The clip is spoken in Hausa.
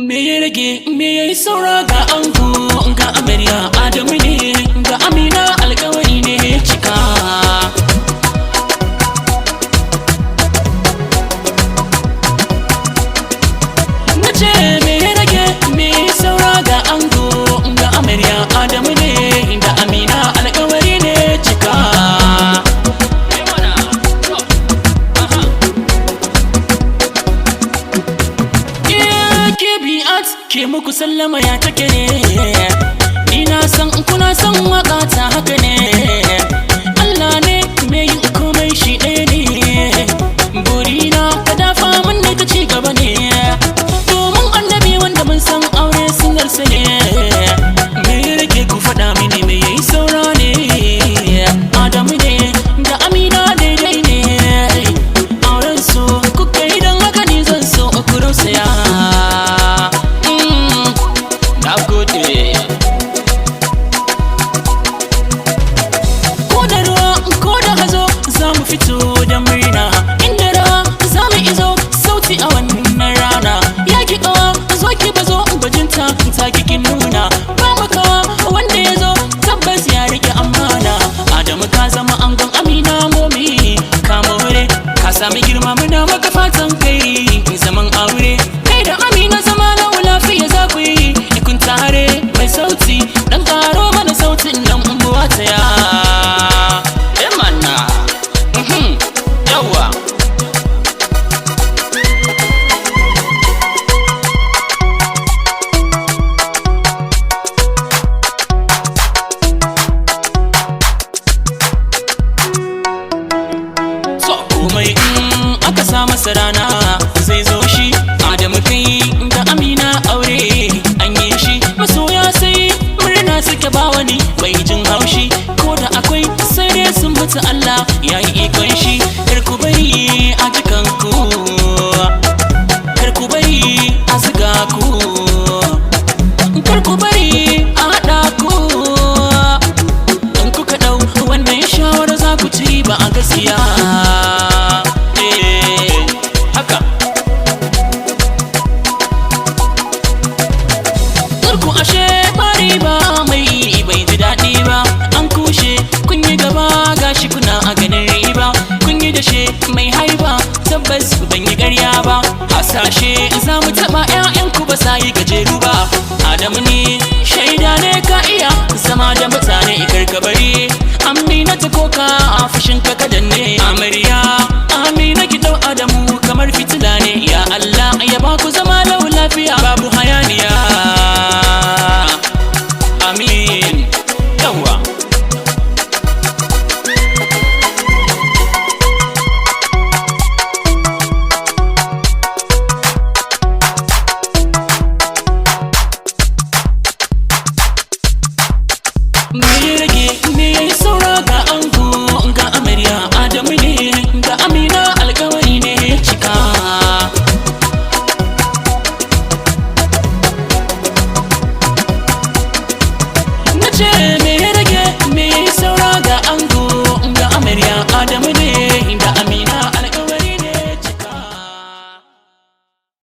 Me ya rage, me ya yi saura? Ga ango, ga amarya, Adamu ne ga Amina, alkawari ne cika. Na ce me ya rage, me ya yi saura? Ga ango, ga amarya, Adamu ne da Amina, alkawari ne cika. KB Art ke muku sallama, ya take ne? Ni na san kuna son waka ta, haka ne. Allah ne mai yin komai, shi ɗaya ne. Burina ka dafa mun ne, ka ci gaba ne. Domin Annabi wanda mun san aure sunarsa ne. Me ya rage, ku faɗa mini, me yayi saura ne? Adamu ne da Amina, daidai ne. Auren su kuka yi, don haka ni zan so ku rausaya. Na gode. Ko da ruwa ko da hazo, za mu fito da murna. Inda rawa za mu izo sauti a wannan rana. Ya ki kawa, zo ki bazo bajinta ta ki nuna. Ba makawa, wanda ya zo tabbas ya rike amana. Adamu, ka zama angon Amina, momi ka more. Ka sami girma, muna maka fatan kai zaman aure. Kai da Amina zama na lafiya za ku yi kun tare. Mai sauti, dan karo mana sautin nan unguwa ta ya. Mana. Yawa. So komai in aka sa masa rana zai zo shi. Adamu, kai da Amina, aure an yi shi. Masoya sai murna suke, ba wani mai jin haushi. Ko da akwai, sai dai sun mutu, Allah ya yi ikon shi. Kar ku bari a jikanku, kar ku bari a ziga ku, kar ku bari a haɗa ku. In kuka ɗau wannan shawara, za ku ci ba a gaskiya. Eh, haka. Tarku ashe bari ba mai bai ji daɗi ba. An kushe, kun yi gaba, gashi kuna a ganin riba. Kun yi dashe mai haiba, tabbas ban yi ƙarya ba. Hasashe za mu taɓa 'ya'yanku, ba sa yi gajeru ba. Adamu ne shaida ne, ka iya zama da mutane, kar ka bari Amina ta koka a fushin ka, ka danne.